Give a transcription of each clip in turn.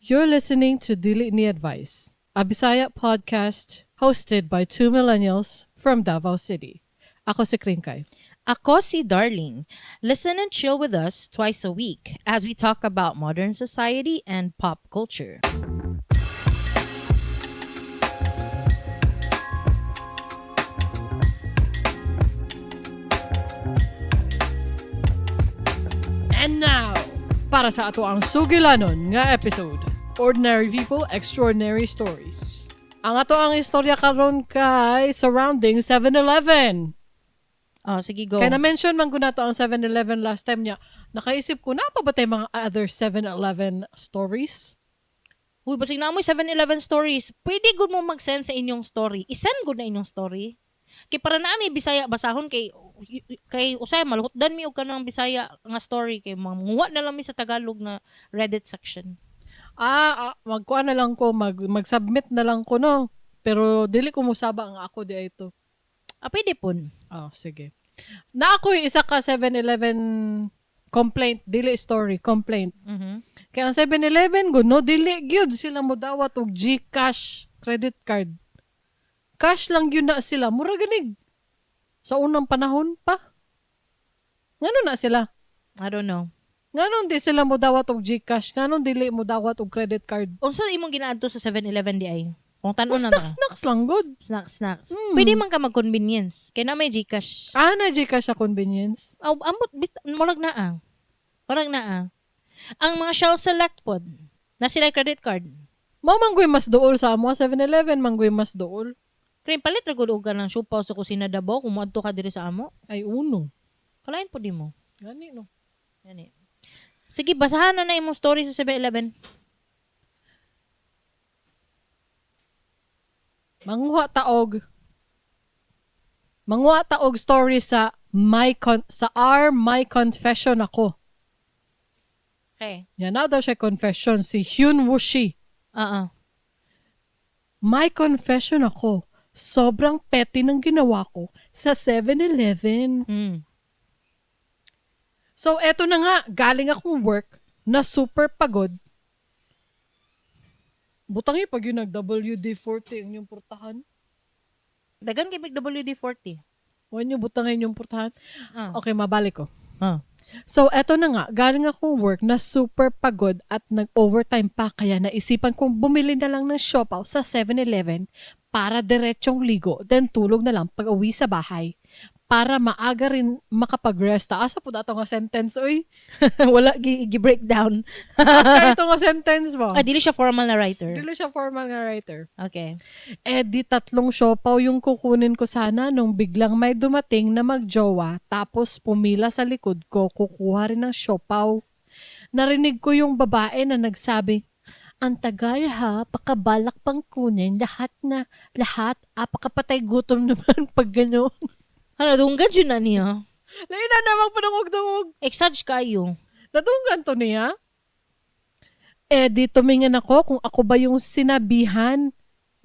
You're listening to Dili Ni Advice, a Bisaya podcast hosted by two millennials from Davao City. Ako si Krinkay. Ako si Darling. Listen and chill with us twice a week as we talk about modern society and pop culture. And now, para sa ato ang sugilanon nga episode, Ordinary People, Extraordinary Stories. Ang ato ang istorya karon kay surrounding 7-Eleven. Oh, sige, go. Kaya na-mention man ko na to ang 7-Eleven last time niya. Nakaisip ko, na pa ba tayo mga other 7-Eleven stories? Uy, basig na mo 7-Eleven stories. Pwede gud mo mag-send sa inyong story. I-send gud na inyong story. Kay para nami Bisaya basahon kay kay usay maluhotdan mi og kanang Bisaya nga story kay manguha na lang mi sa Tagalog na Reddit section. Magkuha na lang ko, mag-submit na lang ko, no? Pero dili ko musaba ang ako di ito. Ah, pwede pun. Oh, sige. Na ako isa ka 7-Eleven complaint, dili story, complaint. Mhm. Kaya ang 7-Eleven gud no, dili gyud sila mo dawat og GCash credit card. Cash lang gyud na sila. Mura ganig. Sa unang panahon pa. Ngano na sila? I don't know. Nganong di sila mo dawat og GCash? Nganong dili mo dawat og credit card? Unsa imong ginaadto sa 7-Eleven di ay? Kung tan-on na ta. Snacks, snacks lang good. Snacks, snacks. Mm. Pwede man ka mag-convenience. Kay na may GCash. Ah, na GCash sa convenience. Aw, amot bit murag naa. Murag naa. Ang mga Shell Select pod na sila credit card. Mao manggoy mas duol sa amo 7-Eleven manggoy mas duol. Kaya palit ra gud og ka ng siopao sa kusina Davao kung moadto ka diri sa amo. Ay uno. Kalain po di mo. Gani no. Gani. Sige, basahan na na imong story sa 7-Eleven. Manguha taog story sa sa R my confession ako. Okay. Yan na daw siya confession si Hyun Wushi. Oo. My confession ako. Sobrang petty ng ginawa ko sa 7-Eleven. Mm. So, eto na nga. Galing akong work na super pagod. Butang eh, pag yun nag-WD-40 ang inyong purtahan. Dagan kay mig WD-40. Huwag niyo butangin yung purtahan. Ah. Okay, mabalik ko. Ah. So, eto na nga. Galing akong work na super pagod at nag-overtime pa. Kaya naisipan kong bumili na lang ng siopaw sa 7-Eleven para diretsyong ligo. Then tulog na lang pag uwi sa bahay. Para maaga rin makapag-rest. Asa po dato nga sentence, uy? Wala gi breakdown. Asa ito nga sentence mo? Ah, dili siya formal na writer. Dili siya formal nga writer. Okay. Eh di 3 siopaw yung kukunin ko sana nung biglang may dumating na magjowa tapos pumila sa likod ko kukuha rin ng siopaw. Narinig ko yung babae na nagsabi, "Ang tagal ha, pakabalak pang kunin lahat na lahat, apakapatay gutom naman pag gano'n." Ano, dunggan yun na niya. Lain na namang panungog-dungog. Exage kayo. Nadunggan to niya. Eh di tumingin ako kung ako ba yung sinabihan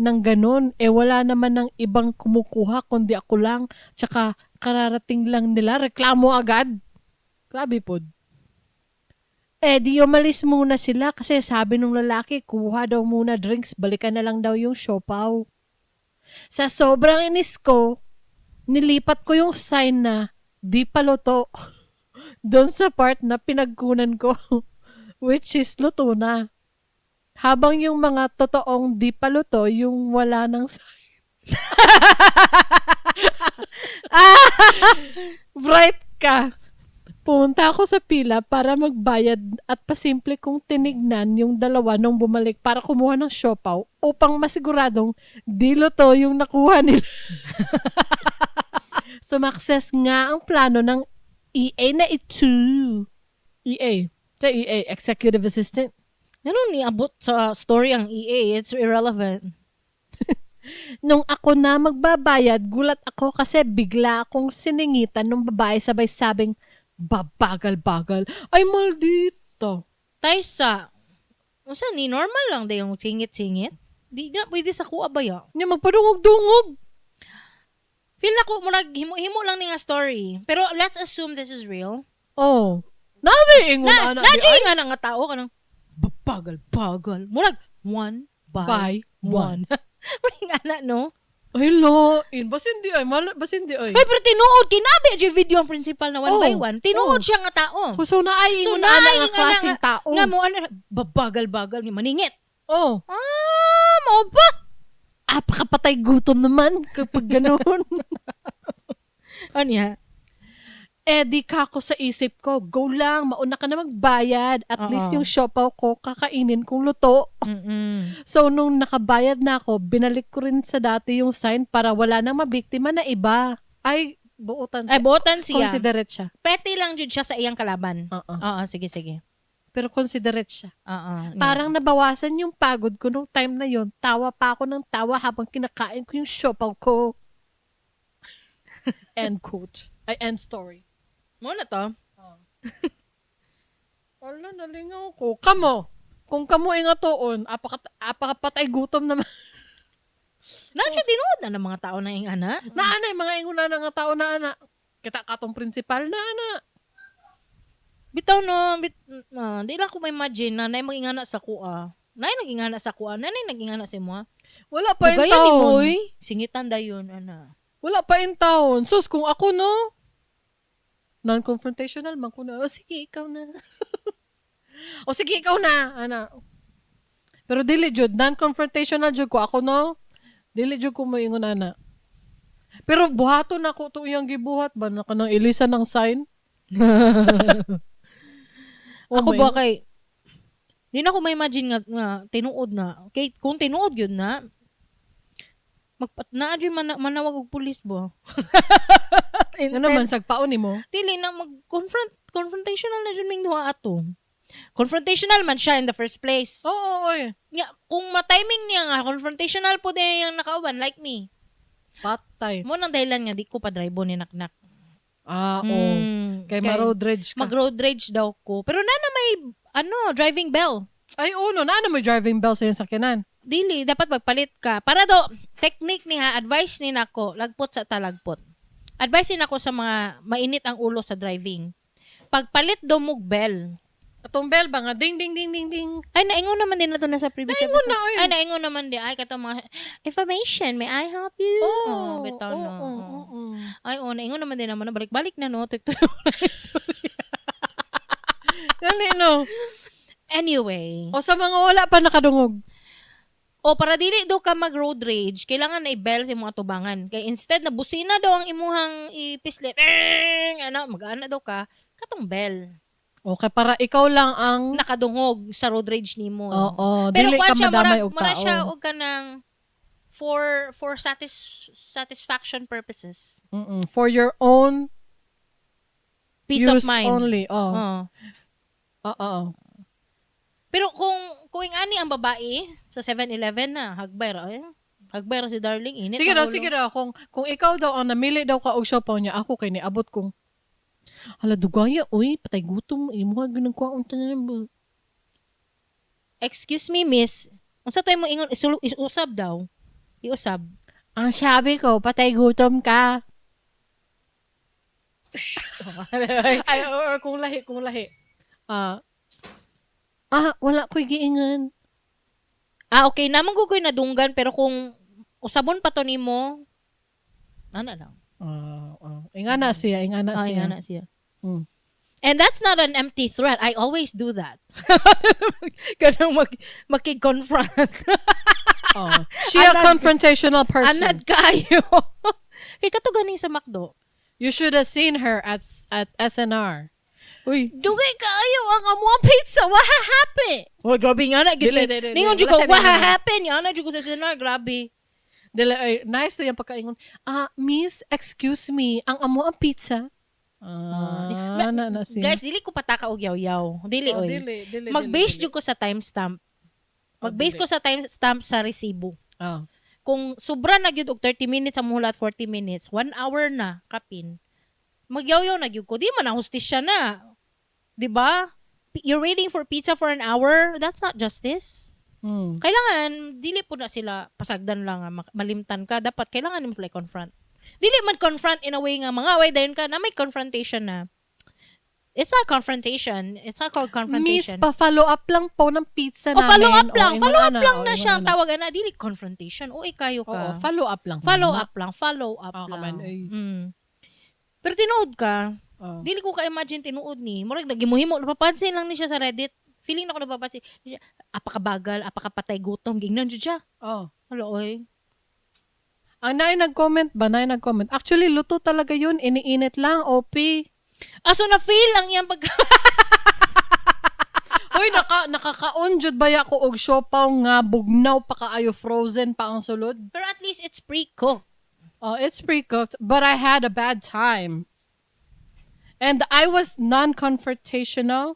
ng ganun. Eh wala naman ng ibang kumukuha kundi ako lang. Tsaka kararating lang nila. Reklamo agad. Grabe pod. Eh di umalis muna sila kasi sabi nung lalaki kuha daw muna drinks. Balikan na lang daw yung siopaw. Sa sobrang inis ko, nilipat ko yung sign na di pa luto doon sa part na pinagkunan ko, which is luto na. Habang yung mga totoong di pa luto, yung wala ng sign. Bright ka. Pumunta ako sa pila para magbayad at pasimple kong tinignan yung dalawa nung bumalik para kumuha ng siopaw upang masiguradong di luto yung nakuha nila. Sumakses nga ang plano ng EA na ito. EA. Sa EA, Executive Assistant. Ano niabot sa story ang EA? It's irrelevant. Nung ako na magbabayad, gulat ako kasi bigla akong siningitan ng babae sabay sabing, babagal-bagal. Ay, maldita. Taysa, unsa ni normal lang day yung singit-singit? Di na pwede sa kuha ba ya? Nya magpadungog-dungog. Feel na ko murag himo-himo lang ni nga story. Pero let's assume this is real. Oh. Nabi ingon Na, ana na di ay. nga na nga tao kanang Babagal bagal. Murag one by, By one. Murag nga na, no? Ay, lain. Basin di ay. Basin di ay. Ay, pero tinuod, kinabi yung video ang principal na one Oh, by one. Tinuod oh. siya nga tao. So, naay So, ingon na naay nga nga na klaseng tao. Nga mo, ano, babagal-bagal, ni maningit. Oh. Ah, mao ba? Ah, pakapatay gutom naman kapag ganun. Ano niya? Eh, di ka ako sa isip ko, go lang, mauna ka na magbayad. At Oo. least yung siopaw ko, kakainin kong luto. So, nung nakabayad na ako, binalik ko rin sa dati yung sign para wala nang mabiktima na iba. Ay, buotan Ay, siya. buotan siya. Considerate siya. Petty lang jud siya sa iyang kalaban. Oo. Oo, sige, sige. Pero considerate siya. Oo. Parang nabawasan yung pagod ko nung time na yon. Tawa pa ako ng tawa habang kinakain ko yung siopaw ko. End quote. Ay, end story. Mo na to. Wala, nalingaw ko. Kamo! Kung kamo ingatoon, apakapatay gutom naman. Na siya tinuod na ng mga tao na ing ana. Naana, yung mga inguna na nga tao na ana. Kita katong principal na ana. Bitaw no, di lang ko ma-imagine na naay magingana sa kuha. Naay nagingana sa kuha, naay nagingana sa imo. Wala pa in Dugayan ni taon. mo, oy. Singitan dayon ana. Wala pa in taon. Sus, kung ako no, non-confrontational man ko na. O sige, ikaw na. O sige, ikaw na. Ana. Pero dili jud, non-confrontational jud ko ako no. Dili jud ko moingon ana. Pero buhaton ako to iyang gibuhat ba na kanang ilisan ng sign? Oh, Ako ba kay di na ko ma-imagine nga tinuod na. Kay kung tinuod yun na magpat na adyo man, manawag og pulis ba. Nga naman sagpaon nimo. Dili na mag-confront confrontational na jud ming duha ato. Confrontational man siya in the first place. Oo, oo, oy. Nga, kung ma-timing niya nga confrontational po din yung nakauban like me. Patay. Mo nang dahilan nga di ko pa drive ni naknak. Ah, oo. Kay ma-road rage ka. Mag road rage daw ko. Pero na na may ano, driving bell. Ay, oo, no. Naano may driving bell sa iyong sakyanan? Dili, dapat magpalit ka. Para do, technique ni ha, advice ni nako, lagpot sa talagpot. Advice ni nako sa mga mainit ang ulo sa driving. Pagpalit do mog bell. Atong bell ba nga? Ding, ding, ding, ding, ding. Ay, naingon naman din na to na sa previous Naingon episode. na, oy. Ay, naingon naman din. Ay, kato mga, information, may I help you? Oo. Oh, bitaw oo, no. oo, Oo. oo. Ay, oh, naingon naman din naman. Balik-balik na, no? Tuk Dali, no. Anyway. O sa mga wala pa nakadungog. O para dili do ka mag road rage, kailangan na i-bell sa imong atubangan. Kay instead na busina daw ang imuhang ipislit, eh, ano, mag-ana daw ka, katong bell. Okay, para ikaw lang ang Nakadungog sa road rage nimo. Oo, Pero dili kuan ka siya, madamay murag, og mura tao. siya og kanang for satisfaction purposes. For your own Peace use of mind. only. Oh. Oo. Oo. Oo. Pero kung ingani ang babae sa 7-Eleven na hagbay ra eh. Hagbay ra si darling init. Sige ang daw, ulo. sige daw. Kung ikaw daw ang namili daw ka og siopaw niya, ako kay niabot kong hala dugaya, uy, patay gutom, imuha ganang kwaon tanan ba. Excuse me, miss. Unsa to imong ingon iusab daw? Iusab. Ang sabi ko, patay gutom ka. Ay, or kung lahi, kung lahi. Ah, wala ko'y giingan. Ah, okay. Naman ko ko'y nadunggan, pero kung usabon pa to nimo, ana lang. Ah. Ingana siya, ingana Ah, siya. ingana siya. And that's not an empty threat. I always do that. Ganang makig-confront. Oh. She a confrontational person. Anad kayo. Kay kato ganing sa McDo. You should have seen her at SNR. Uy. Dugay kaayo ang amuang pizza. What happened? Oh, grabe nga na. Dili, dili, dili. Ningon jud Wala ko, siya what dili. happened? Nga na jud ko sa SNR, grabe. Dili, ay, nice to yung pagkaingon. Ah, miss, excuse me, ang amo ang pizza. Ah, na siya. Guys, dili ko pataka og yaw-yaw. Dili, oh, oy. dili, dili, Mag-base dili, jud ko sa timestamp. Oh, Mag-base dili. ko sa timestamp sa resibo. Oh. Kung sobra na gyud og 30 minutes ang muhulat 40 minutes, 1 hour na kapin. Magyawyaw na gyud ko. Di man na hustisya na. 'Di ba? You're waiting for pizza for an hour, that's not justice. Kailangan dili po na sila pasagdan lang nga malimtan ka. Dapat kailangan nimo sila confront. Dili man confront in a way nga mga way dayon ka na may confrontation na. It's not confrontation. It's not called Miss, confrontation. pa-follow up lang po ng pizza O namin. follow up O, lang. ingon Follow up ana, lang o, na ingon siya ang ana. tawag ana dili confrontation. Uy kayo Oo, ka. follow up lang. Follow man. up lang, follow up Oo, lang. kaman, ay. Pero tinuod ka, Oo. dili ko ka-imagine tinuod ni. Murag nagimuhimo, napapansin lang ni siya sa Reddit. Feeling na ko napapansin. Siya, apakabagal, apakapatay gutom, gingnan jud siya. Oo. Hala oy. Ang naay nag-comment ba? Naay nag-comment. Actually, luto talaga yun. Iniinit lang, OP. Aso na feel ang iyang pag Uy, nakakaon jud baya ko og siopaw nga bugnaw pa kaayo, frozen pa ang sulod. Pero at least it's pre-cooked. Oh, it's pre-cooked, but I had a bad time. And I was non-confrontational,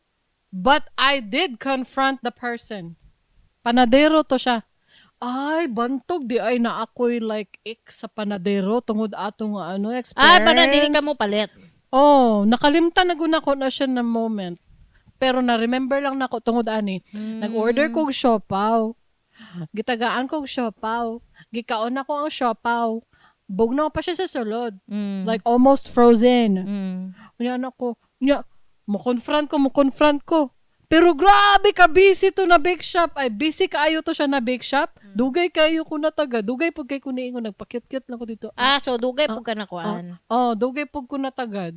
but I did confront the person. Panadero to siya. Ay, bantog di ay na ako'y like ik sa panadero tungod ato nga ano experience. Ah, para dili ka mo palit. Oh, nakalimtan na gud nako na siya na moment. Pero na-remember lang nako tungod ani. Nag-order kog siopaw. Gitagaan kog siopaw. Gikaon nako ang siopaw. Bugnaw pa siya sa sulod. Like almost frozen. Unya anak ko, unya, mo confront ko. Pero grabe ka busy to na bake shop. Ay busy kaayo to siya na bake shop. Dugay kayo ko nataga. Dugay pud kay ko niingon, nagpa-cute-cute lang ko dito. Ah, so dugay pud ka na kuan. Oh, dugay pud ko natagad.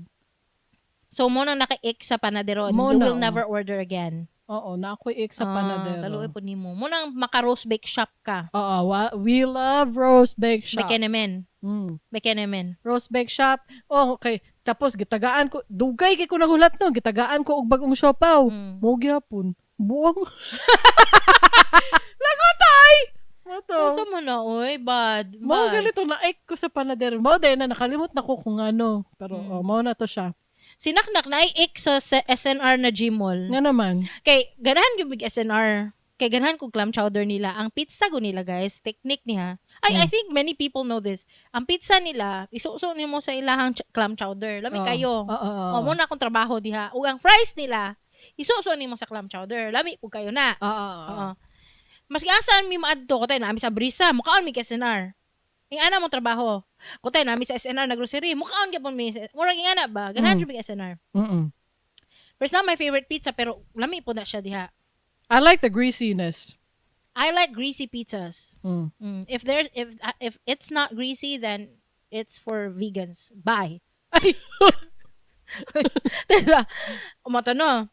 So mo na naka-ik sa panadero. Mo You na, will oh. never order again. Oo, na ako'y ik sa Ah, panadero. Kaluoy po nimo. Mo nang maka-rose bake shop ka. Oo, we love Rose Bake Shop. Bekenemen. Bekenemen. Rose Bake Shop. Oh, okay. Tapos gitagaan ko, dugay kay ko nagulat no, gitagaan ko og bagong siopaw. Mo gyapon. Buang. Lagotay. Mato. Asa mo na, oy, bad. Mao Bad. ganito na ik ko sa panadero. Mao din na nakalimot na ko kung ano. Pero oh, mao na to siya. Sinaknak na ik sa SNR na Gmall. Nga naman. Kay ganahan gyud mig SNR. Kay ganahan ko clam chowder nila. Ang pizza go nila, guys, technique niya. Ay, I think many people know this. Ang pizza nila, isuso nimo sa ilahang clam chowder. Lami Oo. kayo. Oo, oo, O, mo na akong trabaho diha. Ug ang fries nila, isuso nimo sa clam chowder. Lami pud kayo na. Oo, oo, oo. Oo. Maski asan mi maadto ko tayo nami sa Brisa, mukaon mi kay SNR. Ing ana mong trabaho. Ko tayo nami sa SNR na grocery, mukaon gyapon mi. Murag ing ana ba? Ganahan jud mi kay SNR. Pero it's not my favorite pizza pero lami po na siya diha. I like the greasiness. I like greasy pizzas. If it's not greasy, then it's for vegans. Bye. Ay. Umato no.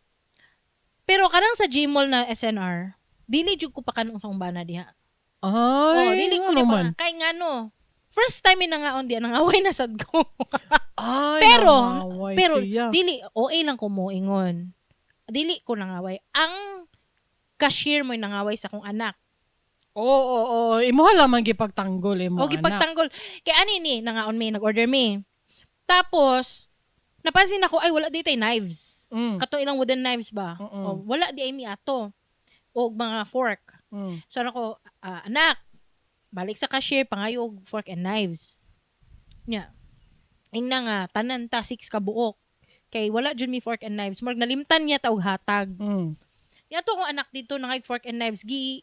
Pero kanang sa Gmall na SNR, dili jud ko pa kanong sa umbana diha. Ay, Oh, dili ko ano ni man. pa. Kay ngano, first time mi nangaon diha, nangaway na sad ko. Ay, Pero, nangaway pero siya. dili OA lang ko moingon. Dili ko nangaway. Ang cashier mo nangaway sa akong anak. Oo, oo, oo. Imuha lamang gipagtanggol imo O anak. gipagtanggol. Kay ani ni nangaon mi, nag-order mi. Tapos napansin ako ay wala di tay knives. Kato ilang wooden knives ba? O, wala di ay mi ato. Og mga fork. So ano ko, anak, balik sa cashier pangayo og fork and knives. Nya. Ingna nga tanan ta six ka buok. Kay wala jud mi fork and knives. Murag nalimtan niya ta og hatag. Nya to akong anak dito nangay fork and knives gi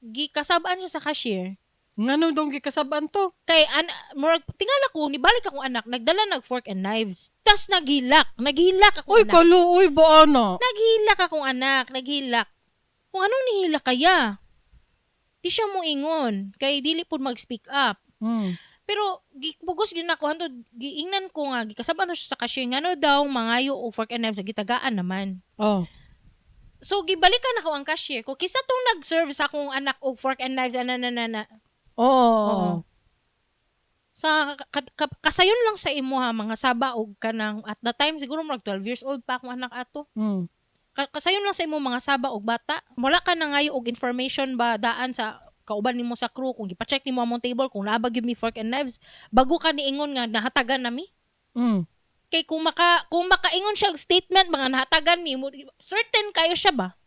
gi kasabaan siya sa cashier. Ngano dong gikasabaan to? Kay an murag tingala ko nibalik akong anak nagdala nag fork and knives. Tas naghilak, naghilak akong Uy, anak. kaluoy ba ana? Naghilak akong anak, naghilak. Kung anong nihilak kaya? Di siya moingon kay dili pud mag-speak up. Pero gipugos gyud nako hantod giingnan ko nga gikasabaan na siya sa cashier ngano daw mangayo og fork and knives gitagaan naman. Oh. So gibalikan ako ang cashier ko kisa tong nag-serve sa akong anak og fork and knives ana na na na. Oo. Oo. Sa kasayon lang sa imo ha mga saba og kanang at the time siguro mag 12 years old pa akong anak ato. Kasayon lang sa imo mga saba og bata. Wala ka na ngayo og information ba daan sa kauban nimo sa crew kung gipa-check nimo among table kung naa ba gyud mi fork and knives bago ka niingon nga nahatagan nami. Kay kung makaingon siya og statement mga nahatagan mi certain kayo siya ba?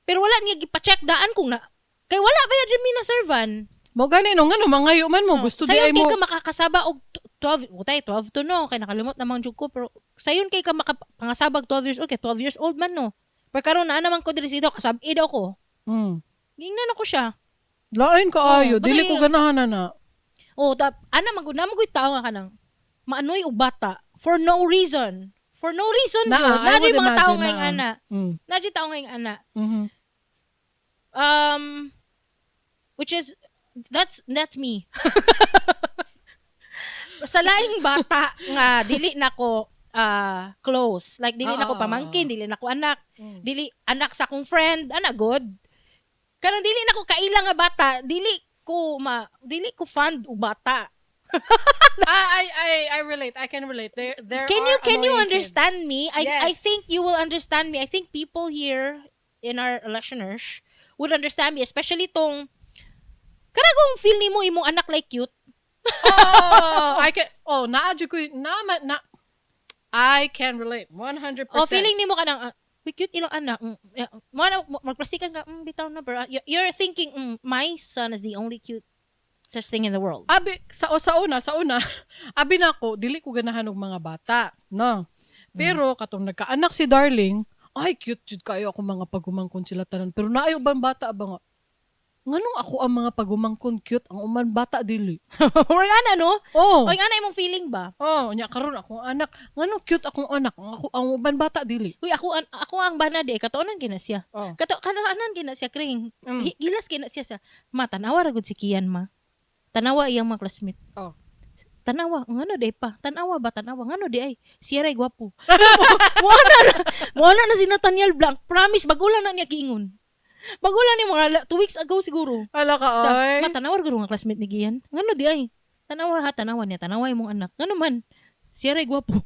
Pero wala niya gipa-check daan kung na kay wala ba gyud mi na servan. Mo gani no ngano mangayo man mo gusto di Sayon ay kay mo. ka makakasaba og 12, utay 12 to no kay nakalimot namang jud ko pero sayon kay ka makapangasabag 12 years old kay 12 years old man no. Pero karon naa naman ko diri sito kasab-i daw ko. Gingnan ako siya. Lain kaayo, Oo, dili basta ko ganahan na na. Oh, tap ana man gud na man gud tao nga kanang maanoy og bata for no reason. For no reason, Naa, jud. I Naa would mga tao imagine, ngayong naa. Ana. Naa tao ngayong ana. Which is that's me. Sa laing bata nga dili nako close. Like dili nako pamangkin, dili nako anak, dili anak sa akong friend, ana good. Kanang dili nako kaila nga bata, dili ko fond og bata. I relate. I can relate. There Can you are can you annoying kids. Understand me? I Yes. think you will understand me. I think people here in our listeners would understand me, especially tong kana kung feel nimo imong anak like cute. Oh, I can. Oh, naa jud ko na, na I can relate 100%. Oh, feeling nimo kanang we cute ilang anak. Yeah. Mo na magplastikan ka, bitaw na bro. You're thinking, my son is the only cute just thing in the world. Abi sa una, abi nako dili ko ganahan og mga bata, no. Pero katong nagkaanak si Darling, ay cute jud kayo ako mga pagumangkon sila tanan. Pero naay uban bata ba nga? Nganong ako ang mga pagumangkon cute, ang uban bata dili? Or ana no? Oh. O ana imong feeling ba? Oh, nya karon akong anak, nganong cute akong anak, ang ako ang uban bata dili? Uy, ako ang bana di katuonan kina siya. Oh. Kato kanaanan kina siya kring. Gilas kina siya sa ma, tanawa ra gud si Kian ma. Tanawa iyang mga classmate. Oh. Tanawa, ngano di pa? Tanawa ba tanawa? Ngano di ay? Siya ray gwapo. Mo na si Nathaniel Blanc. Promise bago lang na niya giingon. Bago lang ni mga 2 weeks ago siguro. Ala ka Sa, ay. ma, tanawa ra gud nga classmate ni Gian. Ngano di ay? Tanawa ha, tanawa niya, tanawa imong anak. Ngano man? Siya ray gwapo.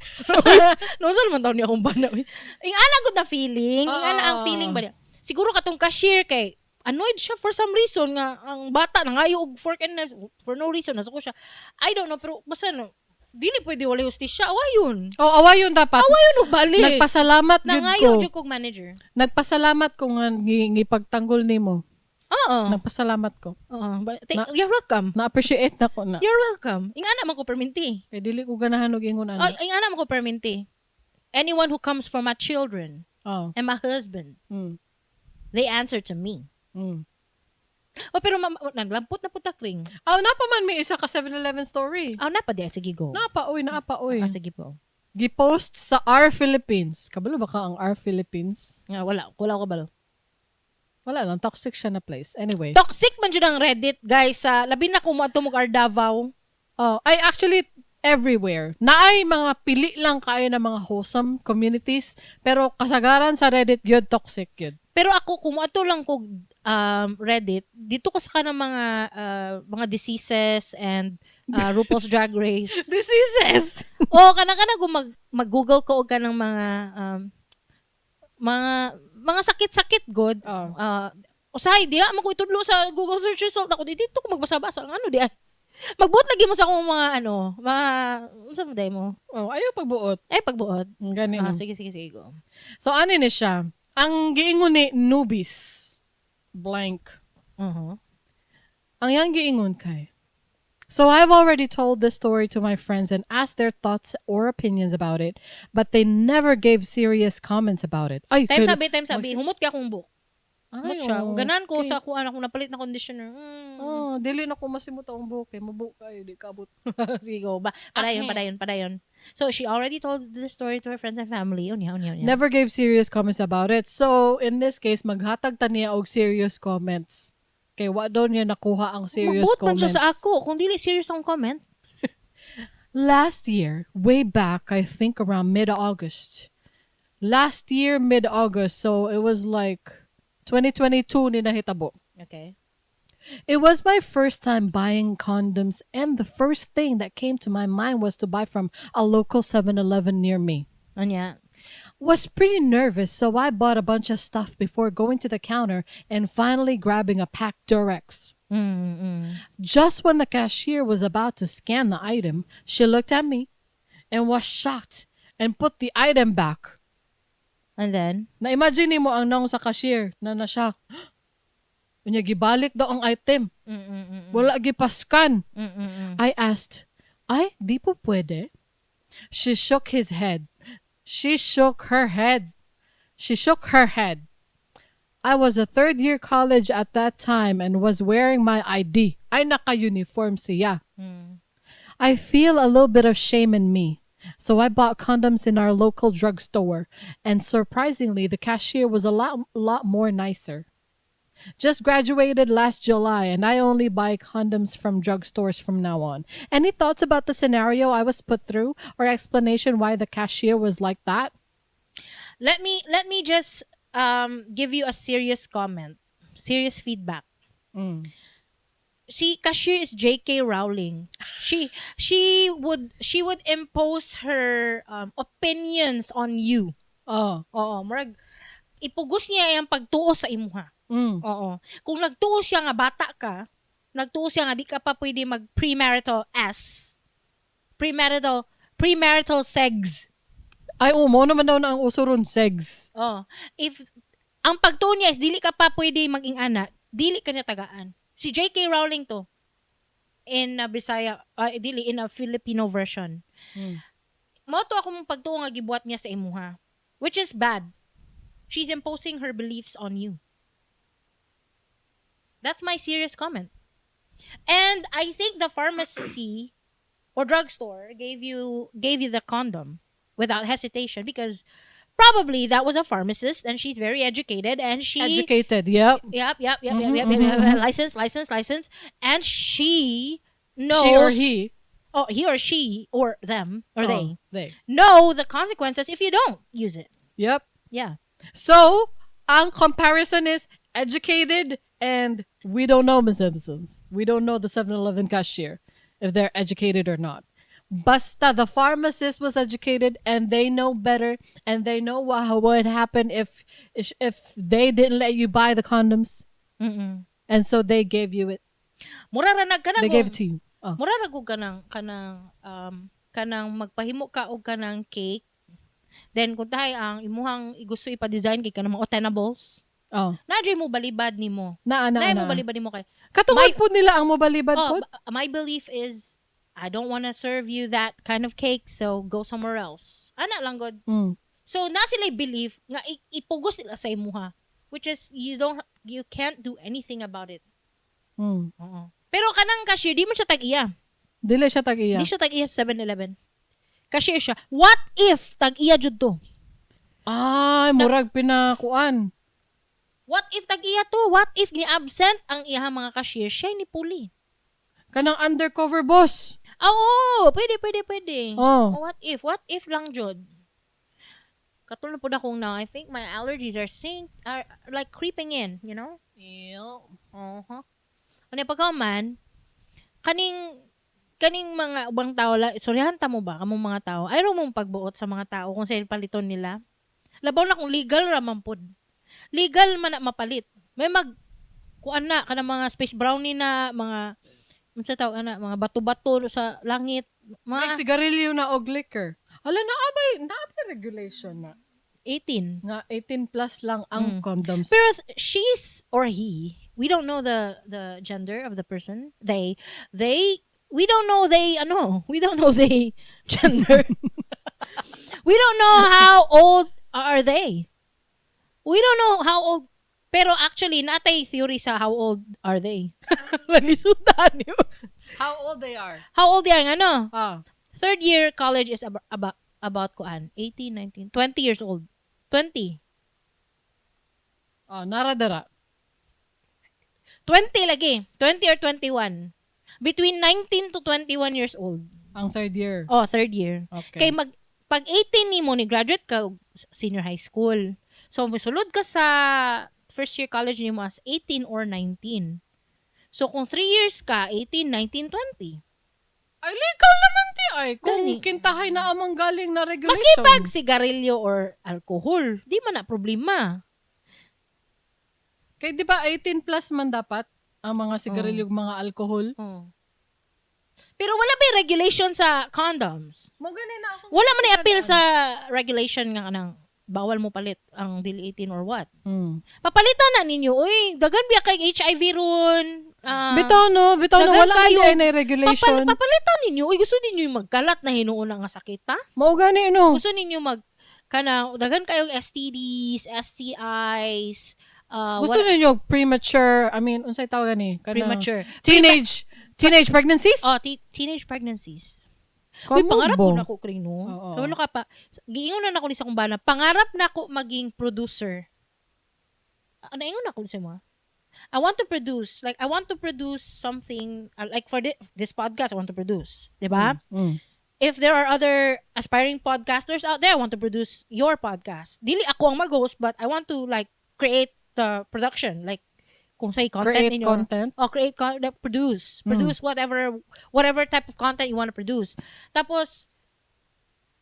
No, saan man taon niya akong bana. Ing ana gud na feeling, ing ana ang feeling ba niya. Siguro katong cashier kay annoyed siya for some reason nga ang bata nangayo og fork and knife for no reason, nasuko siya. I don't know, pero basta no, dili pwede walay hustisya. Awayon. Oh, awayon dapat. Awayon og balik. Nagpasalamat gyud Nangayo ko. jud kog manager. Nagpasalamat ko nga ngipagtanggol nimo. Oo. Nagpasalamat ko. Oo. You're welcome. Na-appreciate na ko na. You're welcome. Ing ana man ko perminti. Eh dili ko ganahan og ingon Oh, ana. ing ana man ko perminti. Anyone who comes for my children and my husband, they answer to me. Oh, pero naglampot na putak ring. Oh, napa man may isa ka 7-Eleven story. Oh, napa di. Sige, go. Napa oy, napa oy. Ah, sige po. Gipost sa R Philippines. Kabalo ba ka ang R Philippines? Nga, wala. Wala ko balo. Wala lang, toxic siya na place. Anyway. Toxic man jud ang Reddit, guys. Sa labi na kung moadto mo R Davao. Oh, ay actually everywhere. Naay mga pili lang kayo na mga wholesome communities, pero kasagaran sa Reddit gyud toxic gyud. Pero ako kung moadto lang ko Reddit, dito ko sa kanang mga diseases and RuPaul's Drag Race. Diseases. O kanang kanang kung mag-Google ko og kanang mga sakit-sakit god. Oh. Usahay diha man ko itudlo sa Google search result ako di dito ko magbasa-basa ang ano di ay. Magbuot lagi mo sa akong mga ano, mga unsa mo day mo? Oh, ayaw pagbuot. Ay pagbuot. Gani. Ah, No. sige sige sige go. So ano ni siya? Ang giingon ni Nubis blank. Ang iyang giingon kay: "So I've already told this story to my friends and asked their thoughts or opinions about it, but they never gave serious comments about it." Ay, Time sabi, time sabi, humot ka akong buhok. Ay, Humot siya. Ganahan ko okay. sa kuan akong napalit na conditioner. Oh, dili na ko masimot akong buhok kay mubo kayo di kabot. Sige, go. Ba, padayon, padayon, padayon. So, she already told the story to her friends and family. Unya, unya, unya. Never gave serious comments about it. So, in this case, maghatag ta niya og serious comments. Kay wa daw niya nakuha ang serious Magbuot man comments. siya sa ako. Kung dili serious ang comment. Last year, way back, I think around mid-August. Last year, mid-August. So, it was like 2022 ni nahitabo. Okay. It was my first time buying condoms, and the first thing that came to my mind was to buy from a local 7-Eleven near me. Unya. Was pretty nervous, so I bought a bunch of stuff before going to the counter and finally grabbing a pack Durex. Just when the cashier was about to scan the item, she looked at me and was shocked and put the item back. And then? Na-imagine mo ang naong sa cashier na na-shock. Unya gibalik daw ang item. Wala gipaskan. I asked, "Ay, di po pwede?" She shook his head. She shook her head. She shook her head. I was a third year college at that time and was wearing my ID. Ay, naka-uniform siya. I feel a little bit of shame in me. So I bought condoms in our local drugstore, and surprisingly, the cashier was a lot more nicer. Just graduated last July, and I only buy condoms from drugstores from now on. Any thoughts about the scenario I was put through, or explanation why the cashier was like that? Let me just give you a serious comment, serious feedback. Si cashier is J.K. Rowling. She would impose her opinions on you. Oh. Oo, murag ipugos niya ang pagtuo sa imuha. Oo. Kung nagtuo siya nga bata ka, nagtuo siya nga di ka pa pwede mag premarital S. Premarital sex. Ay, oo, mao naman daw na ang uso ron, sex. Oh, if ang pagtuo niya is dili ka pa pwede maging ana, dili ka niya tagaan. Si J.K. Rowling to in a Bisaya, dili in a Filipino version. Mao to akong pagtuo nga gibuhat niya sa imuha, which is bad. She's imposing her beliefs on you. That's my serious comment. And I think the pharmacy or drugstore gave you the condom without hesitation because probably that was a pharmacist and she's very educated and she Educated, yep. Yep, yep. License, license, license, and she knows She or he. Oh, he or she or them or Oh, they they. Know the consequences if you don't use it. So, ang comparison is educated and we don't know, Ms. Simpsons. We don't know the 7-Eleven cashier if they're educated or not. Basta the pharmacist was educated and they know better and they know what would happen if they didn't let you buy the condoms. And so they gave you it. Mura ra nag kanang They gave it to you. Oh. Mura ra gud kanang magpahimo ka og kanang cake. Then kung tahay ang imuhang gusto ipa-design kay kanang mga Otenables. Oh. Naa jud mo balibad nimo. Na na Naa na. Mo balibad nimo kay Katungod po nila ang mobalibad oh, po. My belief is I don't want to serve you that kind of cake, so go somewhere else. Ana lang gud. So na sila belief nga ipugos nila sa imuha, which is you can't do anything about it. Oo. Pero kanang cashier di man siya tag-iya. Dili siya tag-iya. Di siya tag-iya sa 7-Eleven. Cashier siya. What if tag-iya jud to? Ay, murag pinakuan. What if tag-iya to? What if ni-absent ang iyang mga cashier? Siya ni puli. Kanang undercover boss. Ah, oo, pwede, pwede, pwede. Oh. Oh, what if? What if lang jud? Katulad po na kung now, I think my allergies are like creeping in? Ano pagka man, kaning mga ubang tao la, sorryhan ta mo ba kamong mga tao? Ayaw mong pagbuot sa mga tao kung sa paliton nila. Labaw na kung legal ra man pod. Legal man na mapalit. May mag kuan na kanang mga space brownie na mga unsa tawag ana, mga bato-bato sa langit, Like mga sigarilyo na og liquor. Hala, naabay regulation na. 18. Nga 18 plus lang ang condoms. Pero she's or he, we don't know the gender of the person. They we don't know they ano, we don't know they gender. We don't know how old are they. We don't know how old, pero actually natay theory sa how old are they. Nalisudan yun. How old they are? How old they are ano? Ah. Third year college is about kuan 18, 19, 20 years old. 20. Oh, naradara. 20 lagi. 20 or 21. Between 19 to 21 years old. Ang third year. Oh, third year. Okay. Kay pag 18 nimo ni graduate ka og senior high school. So musulod ka sa first year college nimo as 18 or 19. So kung 3 years ka, 18, 19, 20. Ay, legal naman ti ay. Kung Gani. kintahay na amang galing na regulation. Maski pag sigarilyo or alcohol, di man na problema. Kay di ba 18 plus man dapat ang mga sigarilyo, mga alcohol? Oh. Pero wala ba yung regulation sa condoms? Mo gani na ako. Wala man appeal sa regulation nga kanang bawal mo palit ang dili 18 or what. Papalitan na ninyo. Uy, dagan biya kay HIV ron. Ah, Bitaw no, bitaw no, dagan wala kayo. man di ay regulation. Papalitan ninyo. Uy, gusto ninyo yung magkalat na hinuon nga sakit, ha? Mao gani no. Gusto ninyo mag kana dagan kayong STDs, STIs, Gusto ninyo premature, I mean, unsay tawag gani? Kana premature. Teenage pregnancies? Oh, teenage pregnancies. Uy, Kamo pangarap ba? ko na ako, Kring, no? Oo. So, wala ka pa. Giingon na nako ni sa akong bana, pangarap na ako maging producer. Ah, naingon na ako sa mo. I want to produce. Like, I want to produce something, like for this podcast, I want to produce. Diba? If there are other aspiring podcasters out there, I want to produce your podcast. Dili ako ang mag-host, but I want to, like, create the production. Like, kung say content Create in your content. Oh, create produce. Produce whatever type of content you want to produce. Tapos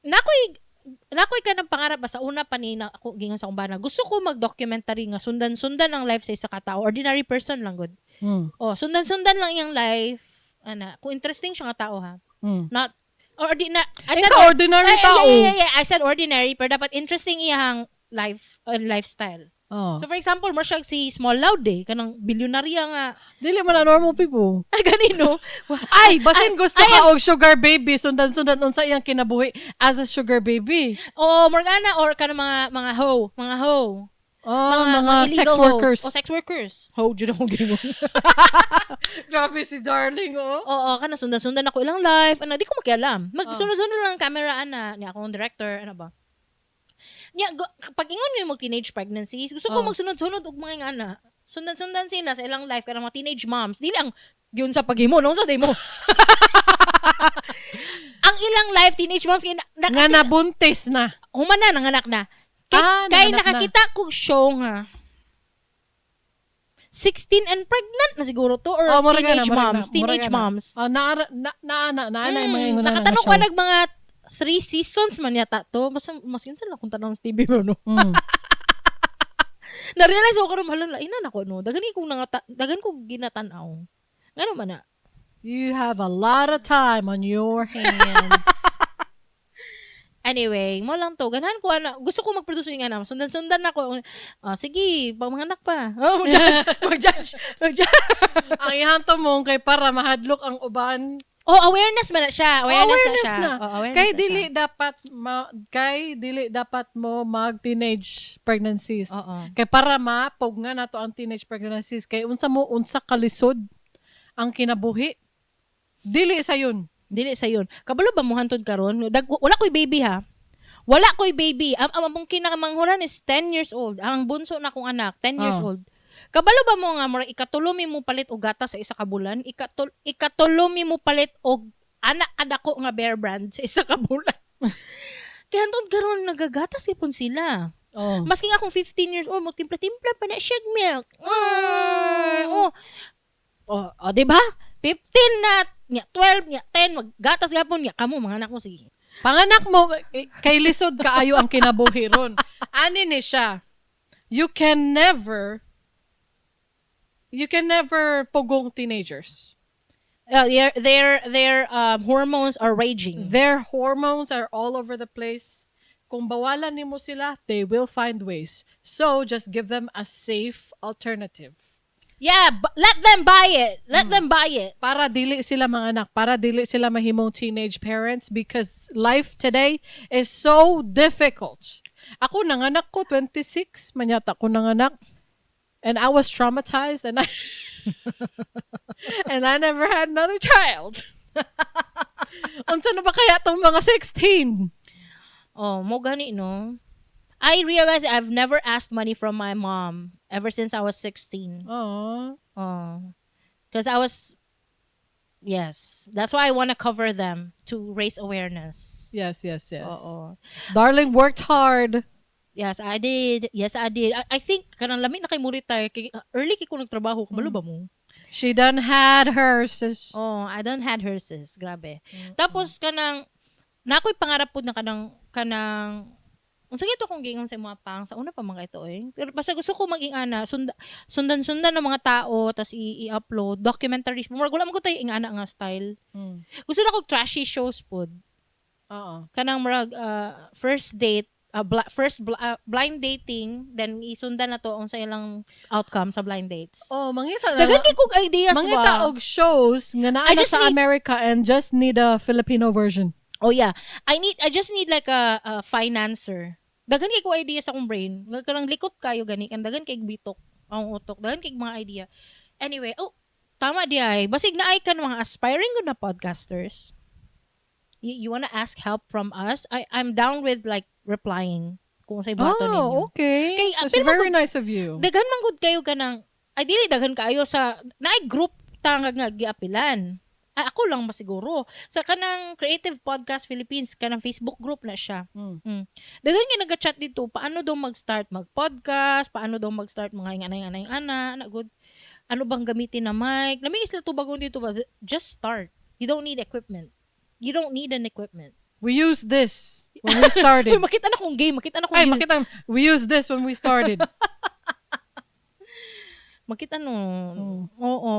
nakoy ka ng pangarap ba sa una pa ni na ako gingon sa akong bana. Gusto ko mag-documentary nga sundan-sundan ang life sa isa ka tao, ordinary person lang gud. Oh, sundan-sundan lang iyang life. Ana, kung interesting siya nga tao ha. Not or di na I said Ikaw, ordinary ay, tao. Yeah. I said ordinary pero dapat interesting iyang life lifestyle. Oh. So for example, mo siya si Small Laude kanang bilyonarya nga. Dili man na normal people. Ganino. Ay, basin gusto ay, ka og sugar baby, sundan-sundan unsa iyang kinabuhi as a sugar baby. O Morgana or kanang mga ho, mga ho. Oh, mga sex illegal hoes. workers. O sex workers. Ho, jud ako gingon. Grabe si darling, oh. Oo, kana sundan-sundan ako ilang life. Ana, di ko makialam. Oh. Magsunod-sunod lang ang camera ana ni akong director, ano ba. Nya pag ingon mo teenage pregnancies, gusto ko Oh. magsunod-sunod og mga ana. Sundan-sundan sila sa ilang life kanang mga teenage moms. Dili ang yun sa paghimo, no sa demo. Ang ilang life teenage moms kay Nga nabuntis na. human na nanganak na. Kay, Ah, kay nanganak na. nakakita kog show nga 16 and pregnant na siguro to or Oh, mura teenage na, mura moms, na, mura teenage na. moms. Oh, na yung mga ingon na Nakatanong ko nag mga 3 seasons man yata to. Basta mas yun sila kung tanong sa TV mo no. Na-realize ko karon hala ina nako no. Daghan kong daghan kong ginatan-aw. Ngano man na? You have a lot of time on your hands. Anyway, mo lang to. Ganahan ko ana. Gusto ko mag-produce yung ana. Sundan-sundan ako. Ah, sige, pag mga anak pa. Oh, mag-judge, mag-judge, mag-judge. Ang ihanto mo kay para mahadlok ang uban. Oh, awareness man na siya. Awareness, Awareness na siya. na. Oh, awareness Kay na dili siya. dapat kay dili dapat mo mag teenage pregnancies. Oo. Kay para mapog nga nato ang teenage pregnancies kay unsa mo unsa kalisod ang kinabuhi. Dili sa yun. Dili sa yun. Kabalo ba mo hantod karon? Wala ko'y baby ha. Wala ko'y baby. Ang among kinakamanghuran is 10 years old. Ang bunso na kong anak, 10 years Oh. old. Kabalo ba mo nga murag ikatulo mi mo palit og gatas sa isa ka bulan? Ikatulo mi mo palit og anak kadako nga Bear Brand sa isa ka bulan. Kaya hantod karon nagagatas ipon sila. Oh. Maski nga akong 15 years old, magtimpla-timpla pa na siya milk. Ah, oh. Oh, oh, di ba? 15 na, nya 12, nya 10, maggatas gapon nya kamo mga anak mo sige. Panganak mo eh, kay lisod kaayo ang kinabuhi ron. Ani ni siya. You can never pugong teenagers. Their hormones are raging. Their hormones are all over the place. Kung bawalan nimo sila, they will find ways. So just give them a safe alternative. Yeah, let them buy it. Let them buy it. Para dili sila mga anak, para dili sila mahimong teenage parents because life today is so difficult. Ako nanganak ko 26, manyata ko nanganak. And I was traumatized and I and I never had another child. Unsa na ba kaya tong mga 16? Oh, mo gani no. I realized I've never asked money from my mom ever since I was 16. Oh. Oh. Because I was, yes. That's why I want to cover them to raise awareness. Yes. Oo. Darling worked hard. Yes, I did. Yes, I did. I think kanang lami na kay mo retire kay early kay ko nagtrabaho kabalo ba mo? She done had hers. Sis. Oh, I done had her sis. Grabe. Tapos kanang nakoy pangarap pud na kanang unsa gito kong giingon sa mga pang sa una pa mga ito eh. Pero basta gusto ko maging ana sundan-sundan ng mga tao tas i-upload documentaries. Murag wala man ko tayo ingana nga style. Gusto na ko trashy shows pod. Oo. Kanang murag first date, blind dating, then isundan na to unsa ilang outcome sa blind dates. Oh, mangita na. Daghan kay kog ideas Mangita ba? og shows nga naa I na just sa America and just need a Filipino version. Oh yeah. I just need like a financer. Daghan kay ko idea sa akong brain. Kanang likot kayo gani kan daghan kay bitok ang utok. Daghan kay mga idea. Anyway, oh tama di ay. Basig na ay kan mga aspiring gud na podcasters. You wanna ask help from us? I'm down with like replying kung sa buhaton ninyo. Oh, okay. Kay, That's pero very nice of you. Daghan man gud kayo kanang ay dili daghan kaayo sa naay group ta nga giapilan. Ay, ako lang masiguro. Sa kanang Creative Podcast Philippines, kanang Facebook group na siya. Daghan nga naga-chat dito, paano daw mag-start mag-podcast, paano daw mag-start mga ingana ingana ana, ana good. Ano bang gamitin na mic? Lami sila tubagon dito ba? Just start. You don't need equipment. You don't need an equipment. We used this when we started. Uy, makita na kong game, makita na kong Ay, game. Makita, we used this when we started. Makita no. Oo.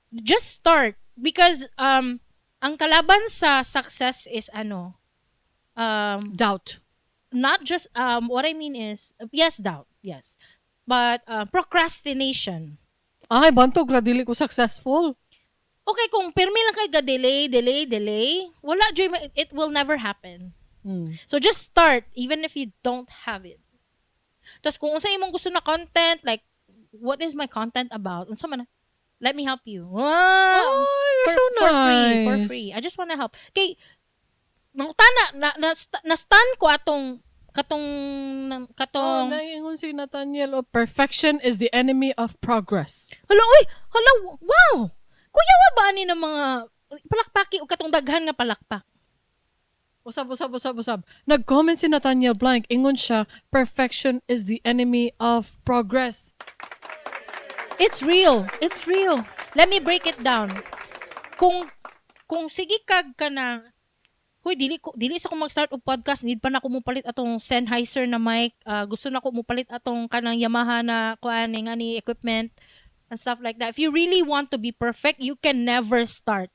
Just start because ang kalaban sa success is ano Doubt. Not just what I mean is, yes, doubt, yes. But procrastination. Ay, bantog ra dili ko successful. Okay, kung pirmi lang kay ga delay, delay, delay, wala joy it will never happen. So just start even if you don't have it. Tapos kung unsa imong gusto na content, like what is my content about? Unsa man na? Let me help you. Wow. Oh, you're For, so for nice. free, for free. I just wanna help. Kay nangutana na, na stun ko atong katong Oh, katong naingon si Nathaniel, oh, perfection is the enemy of progress. Hala, uy, hala, wow. Kuya wa ba ani ng mga palakpaki o katong daghan nga palakpak? Usab, usab, usab, usab. Nag-comment si Nathaniel Blank. Ingon siya, "Perfection is the enemy of progress." It's real. It's real. Let me break it down. Kung sige kag ka na, "Huy, dili sa ko mag-start og podcast, need pa na ko mopalit atong Sennheiser na mic, gusto na ko mopalit atong kanang Yamaha na kuan nga ni equipment," and stuff like that. If you really want to be perfect, you can never start.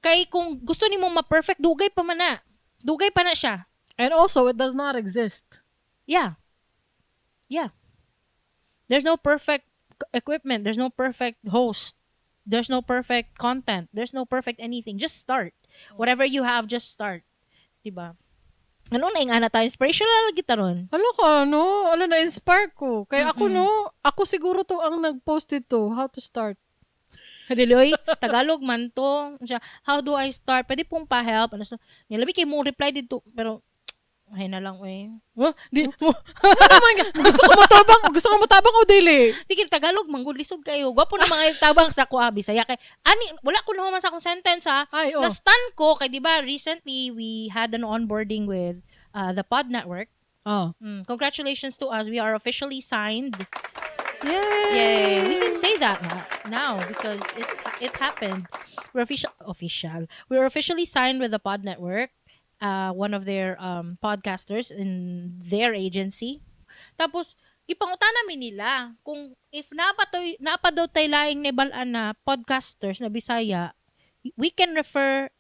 Kay kung gusto nimo ma-perfect, dugay pa man na. Dugay pa na siya. And also, it does not exist. Yeah. There's no perfect equipment. There's no perfect host. There's no perfect content. There's no perfect anything. Just start. Whatever you have, just start. Diba? Ano na yung ana tayo? Inspirational lagi taron. Hala ka, no? Ala, na-inspire ko. Kaya ako, no? Ako siguro to ang nag-post dito, how to start. Dili oy, Tagalog man to. Siya, "How do I start? Pwede pong pa-help?" Ano sa? Nilabi kay mo reply dito pero ay na lang eh. Huh? Di mo. Ano naman, gusto ko matabang, gusto ko matabang o dili? Di kay Tagalog man gud, lisod kayo. Gwapo na mga tabang sa kuha Bisaya kay ani wala ko naman sa akong sentence ha. Ay, oh. Na-stun ko kay di ba recently we had an onboarding with the Pod Network. Oh. Congratulations to us. We are officially signed. Yay! Yay. We can say that now because it happened. We're official official. We're officially signed with the Pod Network. One of their podcasters in their agency. Tapos gipangutan namin nila kung if naa pa daw tay laing nabal-an na podcasters na Bisaya, we can refer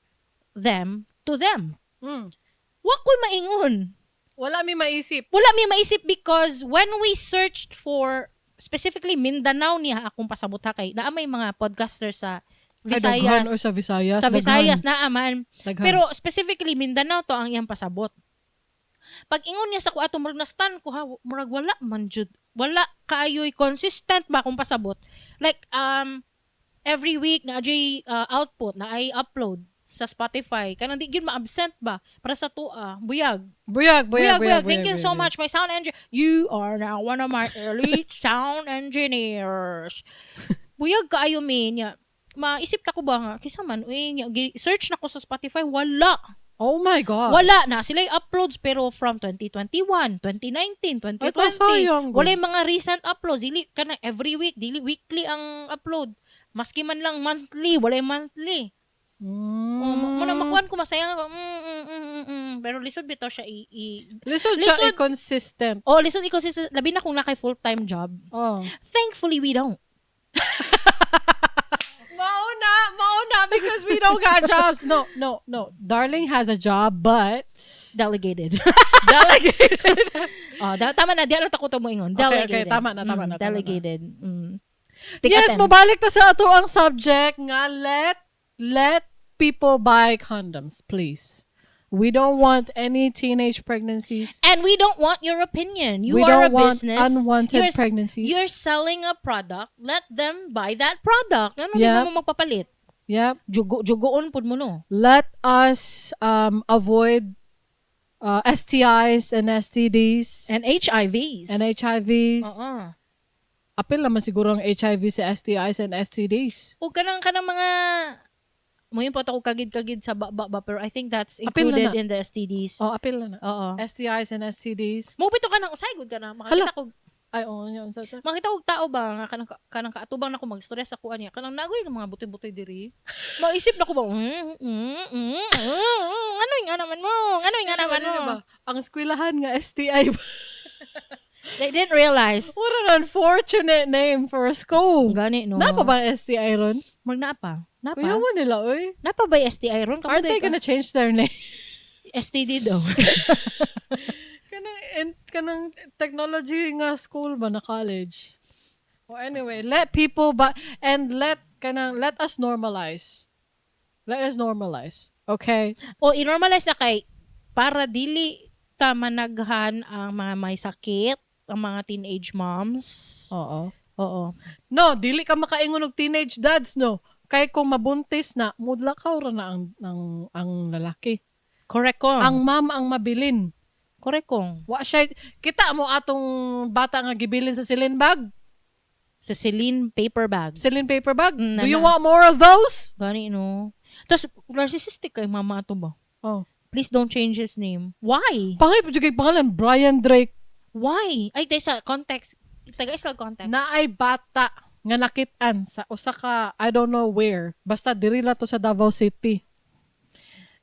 them to them. Wa ko'y maingon. Wala mi maisip. Wala mi maisip because when we searched for specifically Mindanao niya akong pasabot ha kay naa may mga podcaster sa Ay, daghan Visayas. or sa Visayas. Sa Visayas Daghan. naa man. Daghan. Pero specifically Mindanao to ang iyang pasabot. Pag ingon niya sa ko ato, murag na-stun ko ha, murag wala man jud. Wala kaayoy consistent ba akong pasabot. Like every week na ajay output na ay upload sa Spotify. Kanang di gyud ma-absent ba para sa tuwa. Buyag. Buyag, buyag, buyag. Thank you Buyag, so buyag. much, my sound engineer. You are now one of my elite sound engineers. Buyag kaayo mi niya. Maisip na ko ba nga, kisa man, uy, niya, search na ko sa Spotify, wala. Oh my God. Wala na. Sila yung uploads pero from 2021, 2019, 2020. Ay, kasayang. Wala yung mga recent uploads. Dili ka na every week, dili weekly ang upload. Maski man lang monthly, wala yung monthly. Oh, mo na makuan ko masaya ko. Pero lisod bitaw siya i Lisod siya Lisod. i-consistent. Oh, lisod i-consistent labi na kung nakay full-time job. Oh. Thankfully we don't. Mauna, mauna, because we don't got jobs. No. Darling has a job, but Delegated. Delegated. Oh, tama na, di alam ko to mo ingon. Okay, Delegated. tama na, tama na, tama na. Delegated. Take Yes, a 10. mabalik ta sa ato ang subject nga let people buy condoms, please. We don't want any teenage pregnancies. And we don't want your opinion. You We are don't a want business. unwanted pregnancies. You're selling a product. Let them buy that product. Ano Yep. mo magpapalit? Yep. Jugo jugoon pud mo, no. Let us avoid STIs and STDs And HIVs. And HIVs. Oo. Apil naman siguro ang HIV sa STIs and STDs. O kanang mga mo yun po ako kagid-kagid sa ba, ba, pero I think that's Apil na included na. in the STDs. Oh, apil na na. Oo. STIs and STDs. Mo bito ka nang usay gud ka na makakita ko Ay, oo, yun. Makita og tao ba nga kanang kaatubang nako magstorya sa kuan niya, kanang nagoy ng mga butoy-butoy diri. Maisip na ko ba, ano yung nga naman mo? Ano yung nga naman mo? Ano ba? Ang eskwelahan nga STI. They didn't realize. What an unfortunate name for a school. Gani, no. Napa ba ang STI ron? Mag naa pa. Napa? Kuya mo nila, oy. Napa ba yung STI ron? Kamo Aren't they day ka- gonna change their name? STD daw. Kanang technology nga school ba na college? Well, anyway, let people but and let kanang let us normalize. Let us normalize. Okay? O i-normalize na kay para dili ta managhan ang mga may sakit, ang mga teenage moms. Oo. Oo. No, dili ka makaingon og teenage dads, no. Kay kung mabuntis na, mudlakaw ra na ang lalaki. Correct kong. Ang mom ang mabilin. Correct kong. Wa siya kita mo atong bata nga gibilin sa Celine bag, Sa Celine paper bag. Celine paper bag. Mm, Do you na. want more of those? Gani, no? Tapos, narcissistic kay mama ato ba? Oh. Please don't change his name. Why? Pangit pa jud kay pangalan, Brian Drake. Why? Ay, tayo sa context. Taga isla context. Naay bata nga nakit-an sa usa ka, I don't know where. Basta diri la to sa Davao City.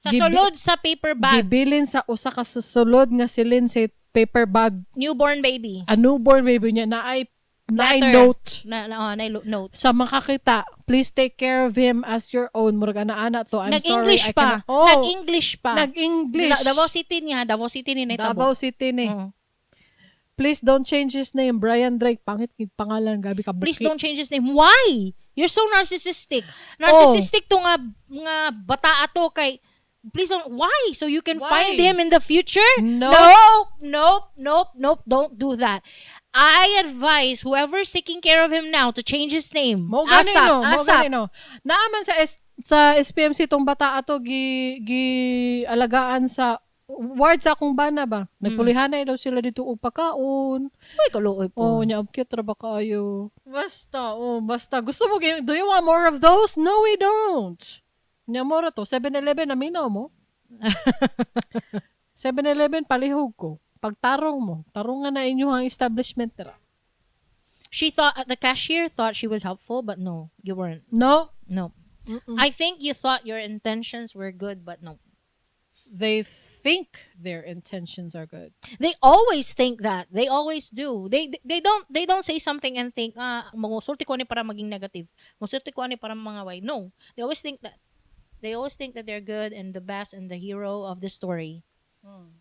Sa sulod sa paper bag. Gibilin sa usa ka susulod nga Celine sa paper bag. Newborn baby. A newborn baby niya naay Letter. note Na note. sa makakita, "Please take care of him as your own." Murag ana-ana to. "I'm sorry." Nag-English I pa. cannot. Oh, Nag-English pa. Nag-English. Davao City niya. Davao City ni Naitabo. Davao City ni. Oo. Please don't change his name. Brian Drake. Pangit yung pangalan. Grabe ka. Please don't change his name. Why? You're so narcissistic. Narcissistic to nga bata ato kay please don't, why? So you can Why? find him in the future? No. Nope, nope, nope, nope. Don't do that. I advise whoever's taking care of him now to change his name. Mo gani ASAP, no, mo ASAP. gani no. Naaman sa SPMC tong bata ato gi alagaan sa ward sa akong bana ba. Nagpulihanay daw sila dito og pagkaon. Uy, kaluoy po. Oh, nya cute ra ba kaayo. Basta, oh, basta gusto mo do you want more of those? No, we don't. Nya mo ra to 7-Eleven naminaw mo. 7-Eleven palihog ko. Pagtarong mo, tarungan na inyo ang establishment ra. She thought, the cashier thought she was helpful, but no, you weren't. No. No. Mm-mm. I think you thought your intentions were good, but no. They think their intentions are good. They always think that. They always do. They don't say something and think, "Ah, musulti ko ani para maging negative. Musulti ko ani para mga way." No. They always think that. They always think that they're good and the best and the hero of the story. Oo.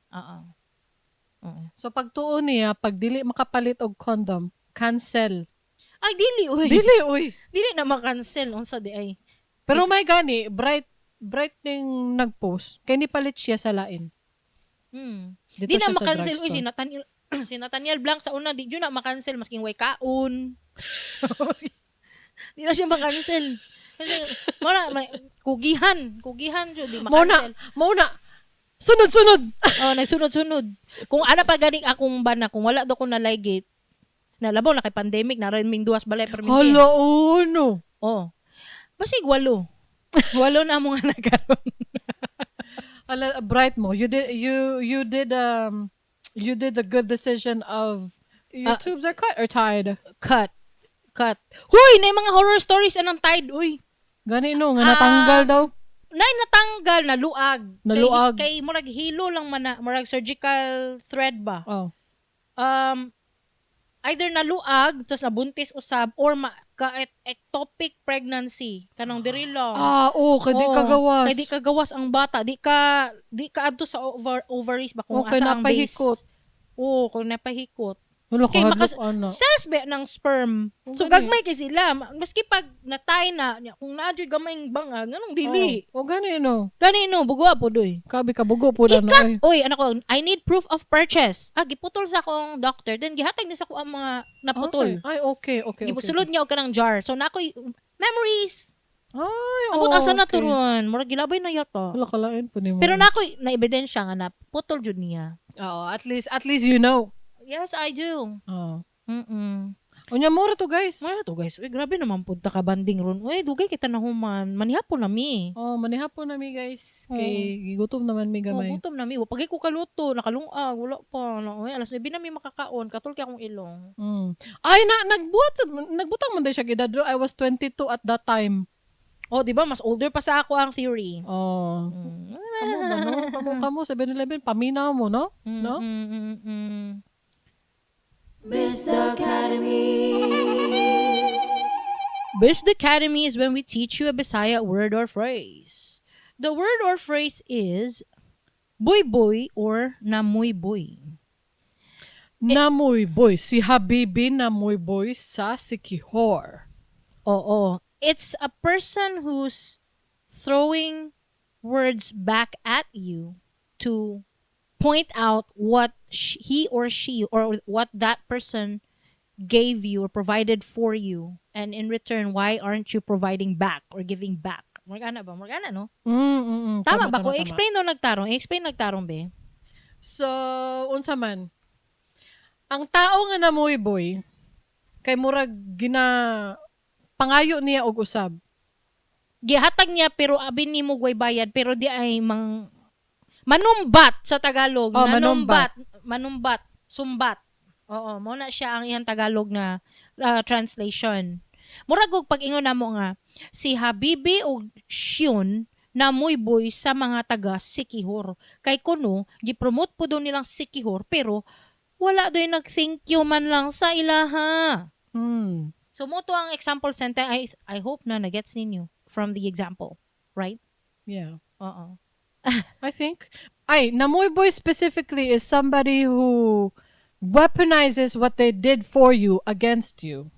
Oo. So pagtuon niya, pag dili makapalit og condom, cancel. Ay, dili uy. Dili uy. Dili na makancel unsa di ay. Pero may gani bright bright ning nagpost kay ni palit siya sa lain. Dito Di na siya sa makancel uy si drugstore. Nathaniel si Nathaniel Blanc sa una di jud na makancel masking way kaon. Di na siya makancel. Kasi mao na kugihan, kugihan jud di Mo na, makancel. mo na. Sunod sunod. Oh, nagsunod-sunod. Kung ana pa gani akong bana, kung wala do ko na gate, nalabaw na kay pandemic, na rin ming duwas balay perminti. Hala uno. Oh. Basig walo. Walo na mo nga nagkaroon. Ala, bright mo. You did the good decision of your tubes are cut or tied. Cut. Cut. Huy, na mga horror stories anang tied, uy. Gani no nga natanggal daw. Nay natanggal, naluag. Naluag. Kay murag hilo lang man na, murag surgical thread ba. Oh. Either naluag tapos nabuntis usab or ka ectopic pregnancy kanang diri lang. Ah, oh, kay di Oo, kagawas. Kay di kagawas ang bata, di ka adto sa ovaries ba kung Okay, asa ang base. napahikot. Oo, kung napahikot. Wala Kay ka ana. cells ba ng sperm. So gani. gagmay kay sila. Maski pag natay na, nya, kung naa jud gamay banga, nganong dili? Oh, gani no. Gani no, bugo po doy. Kabi kabugo po na no. Ikat! Ay. Oy, ano ko, I need proof of purchase. Ah, giputol sa akong doctor. Then gihatag ni sa ko ang mga naputol. Okay. Ay, okay. Gipusulod niya og kanang jar. So na ako'y memories. Ay, Ambot oh, asa na okay. to ron. Murag gilabay na yata. Wala kalain po nimo. Pero na ako na ebidensya nga na putol jud niya. Oo, at least you know. Yes, I do. Oo. Unya mura to, guys. Mao to, guys. Uy, grabe naman pud ta ka banding ron. Uy, dugay kita na human. Manihapon na mi. Oh, manihapon na mi, guys. Oo. Kay gigutom naman mi Oh, gamay. gutom na mi. Wa pagay ko kaluto, nakalungag, wala pa. Na, uy, alas 9 na mi makakaon. Katul kay akong ilong. Ay na nagbuhat nagbutang man day siya edad. I was 22 at that time. Oh, di ba? Mas older pa sa ako ang theory. Oh. Kamo ba, no? Kamo kamo 7-Eleven paminaw mo, no? No? Mm. Miss Academy. Bisd Academy is when we teach you a Bisaya word or phrase. The word or phrase is buy-buy or namoy-boy. Namoy boy si Habibi, namoy boy sa Sikihor. Oo. It's a person who's throwing words back at you to point out what he or she or what that person gave you or provided for you. And in return, why aren't you providing back or giving back? Morgana ba? Morgana, no? Mm. Tama ba ko? Explain daw nagtarong. Explain nagtarong, be. So, unsa man? Ang tao nga namoy boy kay murag gina pangayo niya og usab. Gihatag niya pero abi nimo gway bayad pero di ay mang manumbat sa Tagalog. Oh, Nanumbat. Manumbat. Sumbat. Oo, mo na siya ang iyang Tagalog na translation. Murag og pag-ingon namo nga si Habibi og Shion namuyboy sa mga taga Sikihor. Kay kuno gipromote po daw nilang Sikihor pero wala doy nag-thank you man lang sa ilaha. So mo to ang example sentence. I hope na nagets ninyo from the example, right? Yeah. Oo. I think. Ay, namoy boy specifically is somebody who weaponizes what they did for you against you.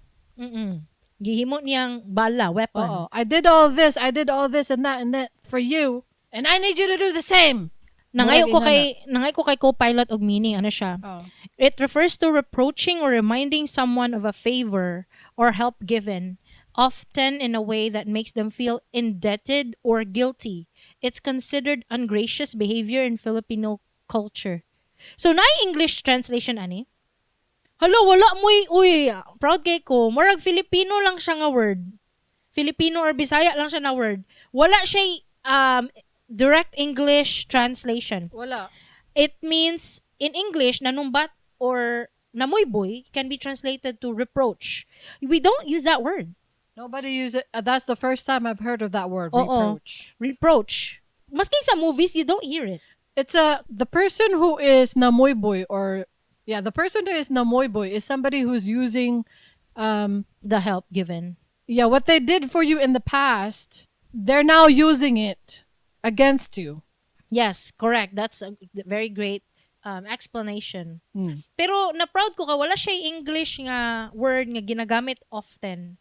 Gihimo niyang bala, weapon. Oo. I did all this, I did all this and that for you, and I need you to do the same. Nangayo ko Murag kay nangayo ko kay Copilot og meaning ano siya. Oh. It refers to reproaching or reminding someone of a favor or help given, often in a way that makes them feel indebted or guilty. It's considered ungracious behavior in Filipino culture. So, na English translation ani? Hala, wala mo'y, uy, proud kay ko. Murag Filipino lang siya nga word. Filipino or Bisaya lang siya na word. Wala siya direct English translation. Wala. It means, in English, nanumbat or namuyboy can be translated to reproach. We don't use that word. Nobody use it. That's the first time I've heard of that word, Oo. reproach. Reproach. Maski sa movies, you don't hear it. It's a the person who is namoy boy or, yeah, the person who is namoy boy is somebody who's using The help given. Yeah, what they did for you in the past, they're now using it against you. Yes, correct. That's a very great explanation. Pero na-proud ko ka, wala siya English nga word nga ginagamit often.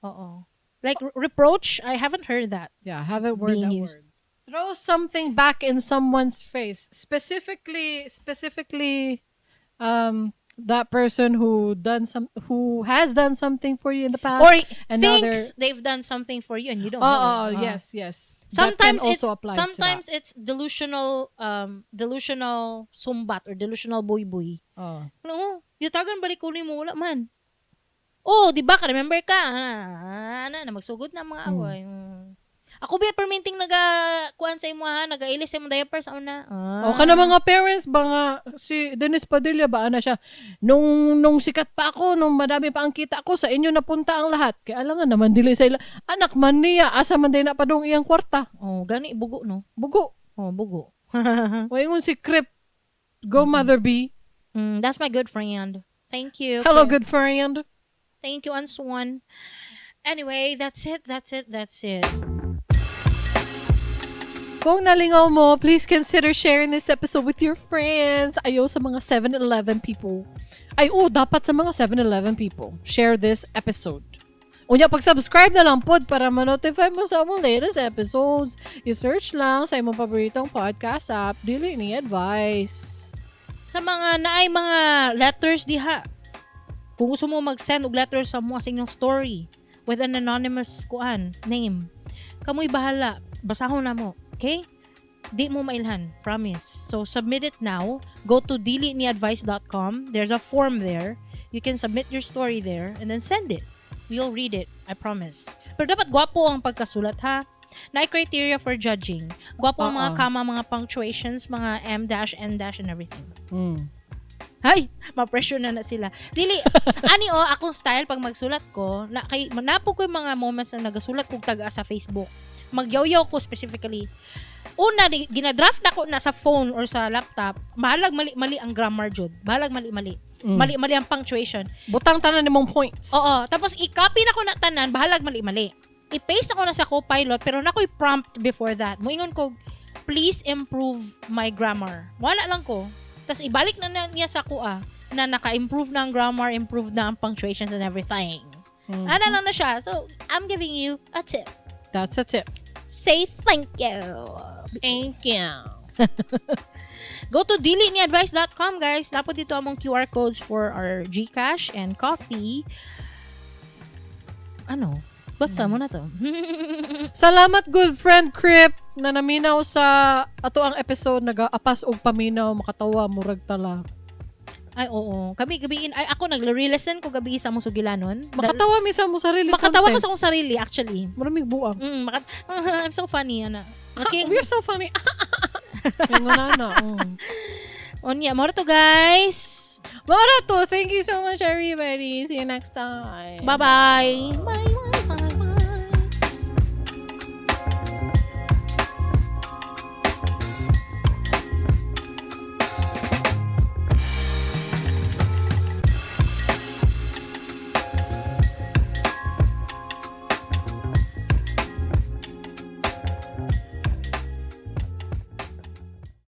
Oo. Like reproach, I haven't heard that Yeah, I haven't word being that used. word. Throw something back in someone's face. Specifically, that person who has done something for you in the past Or and now thinks they've done something for you and you don't Oh, know oh, it. yes. That can Sometimes it's also apply to that. Sometimes it's delusional sumbat or delusional boy-boy. Oh. Ano, yutagan balik kunin mo, wala man. Oh, di ba ka remember ka? Ah, na magsugod na ang mga away. Ako ba perminting naga kuan sa imo ha, nagailis sa imong diaper sa una. Ah. O kana mga parents ba nga si Dennis Padilla ba ana siya nung sikat pa ako, nung madami pa ang kita ko, sa inyo napunta ang lahat, kay alangan naman dili sa ila anak man niya, asa man day na padung iyang kwarta. Oh, gani bugo, no. Bugo. Oh, bugo. Waingon si Crip, go Mother B. That's my good friend. Thank you. Hello, good friend. Thank you, Ansuan. Anyway, that's it. That's it. That's it. Kung nalingaw mo, please consider sharing this episode with your friends. Ayo sa mga 7-Eleven people. Ay, oh, dapat sa mga 7-Eleven people. Share this episode. Unya, pag-subscribe na lang pod para ma-notify mo sa among latest episodes. I-search lang sa imong paboritong podcast app. Dili ni advice. Sa mga naay mga letters diha. Kung gusto mo mag-send og letters sa mo sa inyong story. With an anonymous kuan name. Kamoy bahala. Basahon na mo. Okay? Di mo mailhan. Promise. So, submit it now. Go to diliniadvice.com. There's a form there. You can submit your story there and then send it. We'll read it. I promise. Pero dapat gwapo ang pagkasulat, ha? Na criteria for judging. Gwapo ang mga Oo. Comma, mga punctuations, mga M dash, N dash, and everything. Ay, ma-pressure na na sila. Dili, ani o, akong style pag magsulat ko, na, kay, napo ko yung mga moments na nagasulat kog taga sa Facebook. Magyawyaw ko specifically. Una, di, gina-draft na ko na sa phone or sa laptop, bahalag mali-mali ang grammar jud. Bahalag mali-mali. Mali-mali ang punctuation. Butang tanan nimong points. Oo, tapos i-copy na ko na tanan, bahalag mali-mali. I-paste ako na sa Copilot, pero nako'y prompt before that. Moingon ko, "Please improve my grammar." Wala lang ko. Tapos ibalik na niya sa kuha na naka-improve na ang grammar, improve na ang punctuations and everything. Ana lang na siya. So, I'm giving you a tip. That's a tip. Say thank you. Thank you. Go to diliniadvice.com, guys. Dapat dito among QR codes for our GCash and Ko-fi. Ano? Basta mo na to. Salamat, good friend Crip, na naminaw sa ato ang episode, nagaapas og paminaw, makatawa murag tala. Ay, oo. Kami gabiin, ay ako nagre-listen ko gabi sa among sugilanon. Makatawa mi sa mo sarili Makatawa ko content. sa akong sarili, actually. Maraming buang. I'm so funny, ana. Maski, We are so funny. Ingon na. Onya, mao to, guys. Mao ra to. Thank you so much, everybody. See you next time. Bye-bye. Bye, bye, bye.